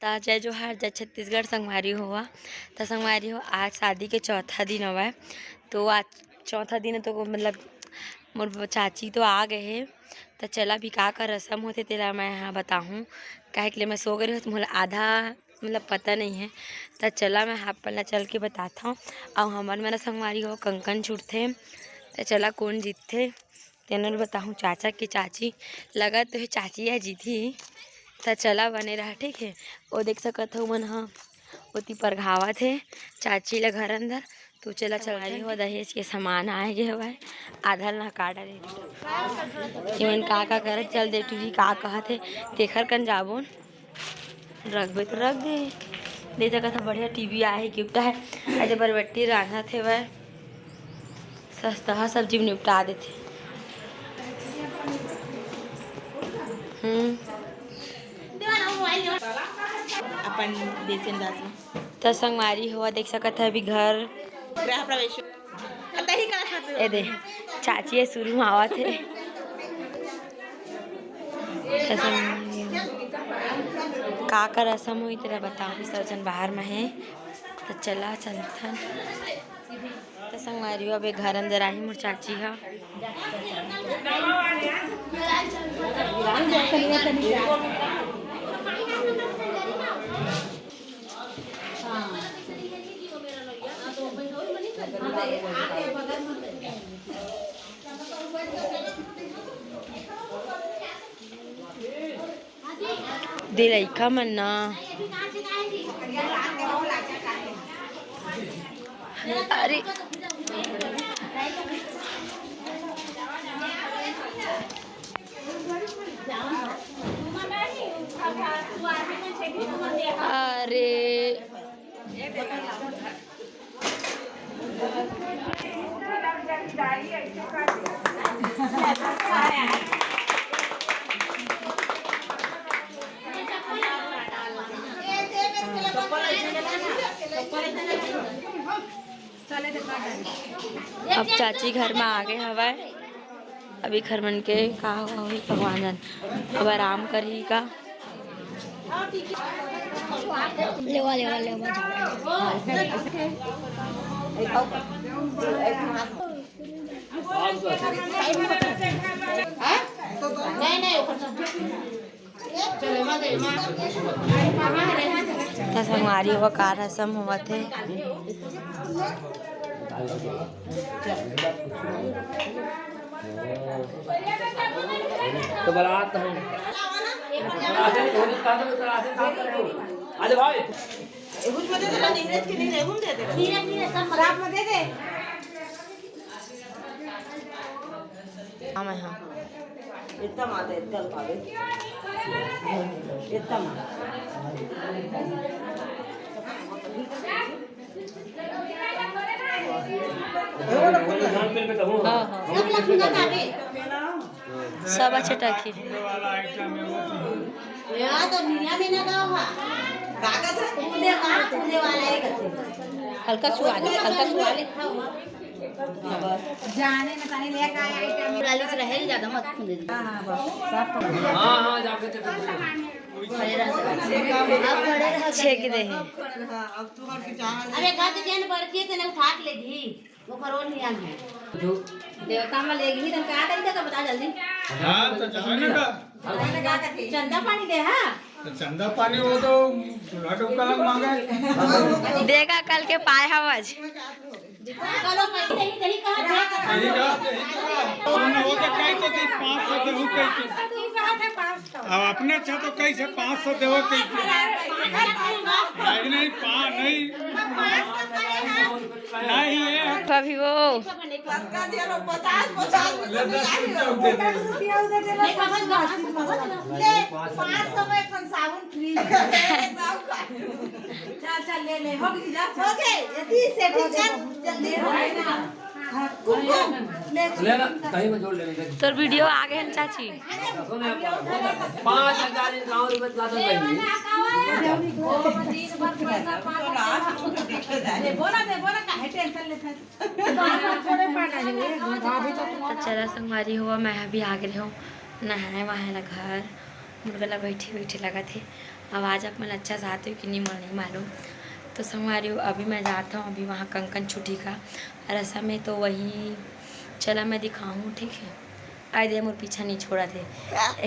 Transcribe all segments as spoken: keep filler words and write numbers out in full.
त जय जोहार, जय छत्तीसगढ़ संगवारी हो। त संगवारी हो, आज शादी के चौथा दिन हवय। तो आज चौथा दिन तो मतलब मोर चाची तो आ गए हे। त चला अभी का का रसम होथे तेला मैं हा बताहूँ, काहे के लिए मैं सो गए रही हूँ, तो मोला आधा मतलब पता नहीं है। त चला मैं हा अपन ला चल के बताथव। अउ हमर मन संगवारी हो कंकन छूटथे। त चला कोन जीतथे तेन ल बताहूँ। चाचा के चाची लगत तो हे, चाची ह जीतही। त चला बने रहा, ठीक है। ओ देख सकत हो मन ह ओती परघावत हे चाची ल घर अंदर। तो चला चल रही हो, दहेज के सामान आए गे हवय, आधा ल नहा डाले। एमन का का करत, चल दे टूरी का कहत हे तेखर कन जाबोन। रखबे तो रख दे। दे जगह था बढ़िया टीवी आहे, गिफ्ट आहे। अरे बरबट्टी रांधत हे वह, सस्ता सब्जी में निपटा देथे। हम्म। अपन देसी अंदाज में। त संगवारी हो देख सकत है अभी घर गृह प्रवेश। अतही का खाते हो? ए दे, चाची ये शुरू में आवत है। त संगवारी हो, का का रसम होई तेला बताओ, सब झन बाहर में है। त चला चलथन। त संगवारी हो, अबे घर अंदर आही मोर चाची ह। दे लइका मन ना। अरे। अरे। अब चाची घर में आ गए हवय। अभी घर मन के का होही भगवान जान। अब आराम करही का। लेवा, लेवा, लेवा, जावा। त संगवारी हो, का रसम होवत हे। तो बारात हम। अरे भाई। एगुन में दे दे, नीरज के नहीं, एगुन दे दे। नीरज, नीरज, सब रात में दे दे। हाँ, मैं हाँ। इतना मार दे, इतना मार दे। इतना मार। हाँ, हाँ। सब अच्छा टकी। यहाँ तो दुनिया में ना गाँव है। कागज है, कूदे, कहाँ कूदे वाला है, कहते। हल्का छुआ ले, हल्का छुआ ले। जाने में तनी लेके आया आइटम। लालच रहे, ज्यादा मत कूदे। हाँ, हाँ, बस, सब पकड़। हाँ, हाँ, जाके चेक कर। खड़े रह। आप खड़े रह। छेक दे। अरे, गाते जेन बड़की है, तने उठा के ले दी। ओकर ओर नियम है। देवता में लेगही, तन का करी, तो बता जल्दी। हाँ, तो जाने का। चंदा पानी दे, हाँ। तो चंदा पानी वो तो दूल्हा टोका लग मांगे। देगा कल के पाए हवज। कलो कहीं नहीं, नहीं कहा। कहीं का, कहीं का। सुन, वो तो कही तो थी, पाँच सौ देहू कही थी। अब अपने अच्छा तो कही से पाँच सौ देवो कही थी। नहीं, नहीं, पा-, नहीं। नहीं, ये अभी वो। ले, दस रुपया दे दे। ले, पाँच सौ में अपन साबुन फ्री। चल, चल, ले, ले, हो गई, जा। हो गए, ये तीस सेटिंग कर, जल्दी हो गए ना। हाँ, कुमकुम, ले। ले ना, कहीं में जोड़ ले, ले। तोर वीडियो आ गए हैं, चाची। पाँच हजार गाँव रुपए प्लास्टर पहनी। दे, बोला, दे, बोला, काहे टेंशन लेता है? तो चला संगवारी हो, मैं अभी आ गए हूँ नहाए वहाए ला घर। मुर्गा ला बैठे बैठे लगा थे, आवाज आप मन अच्छा से आत हो कि नहीं, मोला नहीं मालूम। तो संगवारी हो, अभी मैं जात हूँ, अभी वहाँ कंकन छुट्टी का रसम है, तो वहीं चला मैं दिखाहूँ, ठीक है। आए दे, मोर पीछा नहीं छोड़ा थे।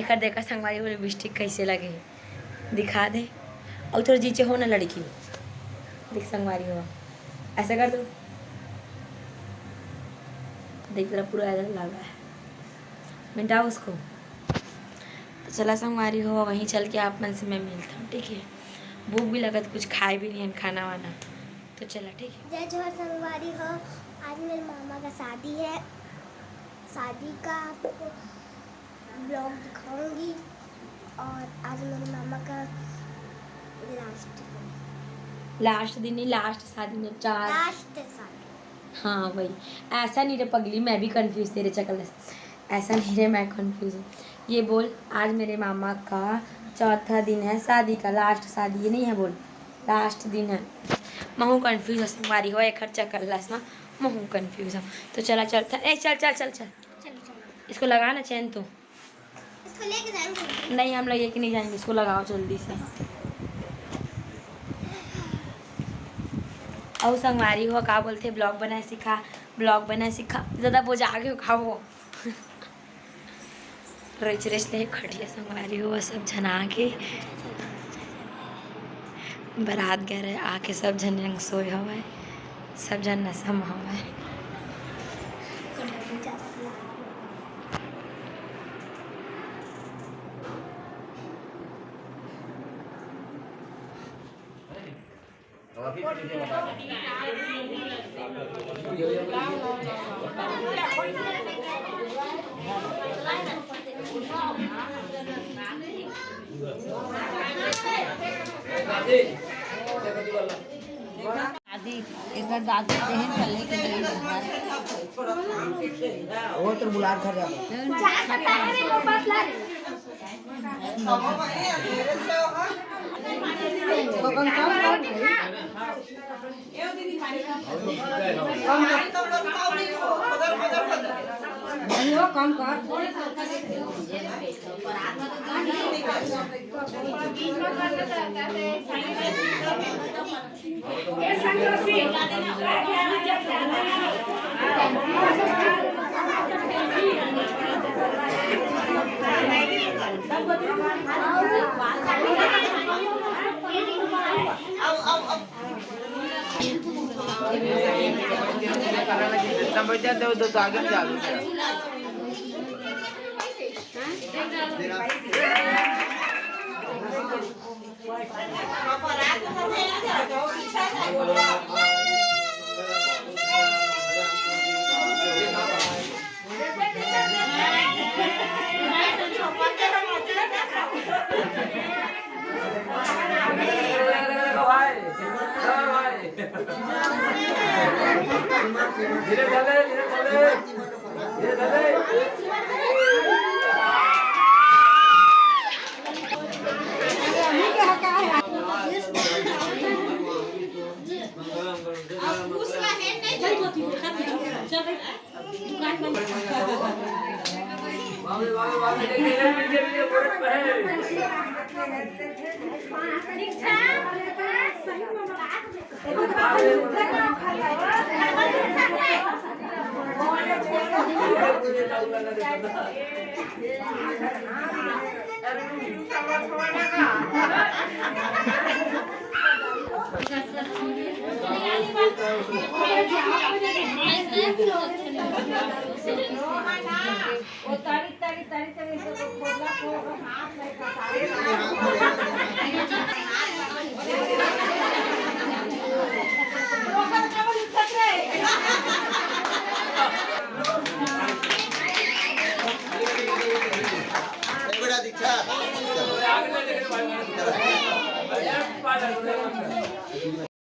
एक देखा संगवारी हो, लिपस्टिक कैसे लगे, दिखा दे। और थोड़ा जीचे हो ना लड़की, देख संगवारी हो, ऐसा कर दो, देख तेरा पूरा ऐसा लगा है, मिटा उसको। तो चला संगवारी हो, वहीं चल के आप मन से मैं मिलता हूँ, ठीक है। भूख भी लगत, कुछ खाए भी नहीं है खाना वाना, तो चला, ठीक है। जय जोहार संगवारी हो, आज मेरे मामा का शादी है, शादी का आपको ब्लॉग दिखाऊंगी। और आज मेरे मामा का लास्ट दिन, लास्ट दिन नहीं, लास्ट शादी में चार लास्ट शादी। हाँ वही, ऐसा नहीं रे पगली, मैं भी कंफ्यूज तेरे चक्कर से। ऐसा नहीं रे, मैं कंफ्यूज हूँ। ये बोल, आज मेरे मामा का चौथा दिन है शादी का, लास्ट शादी ये नहीं है, बोल लास्ट दिन है। महू कंफ्यूज हूँ संगवारी हो, एक चक्कर लस ना, महू कंफ्यूज हूँ। तो चला चलता, ए चल चल चल चल, चलो चलो। इसको लगा ना चैन तू। इसको लेके जाएंगे। नहीं, हम लोग लेके नहीं जाएंगे, इसको लगाओ जल्दी से। और संगवारी हो का बोलते, ब्लॉग बनाए सिखा, ब्लॉग बनाए सिखा, ज़्यादा बोझा आगे हो का हो। रेच रेच ले खटिया संगवारी हो, सब झन आके बरात गए रहे, आके सब झन रंग सोए हवय, सब झन नशा में हवय। दादी, एकर दादी देहे त लेके गई। वो तो बुलार घर जाबो। समझ जाते हो तो, तो आगे भी जा दो। धीरे चले, धीरे चले। ए बेटा दीक्षा।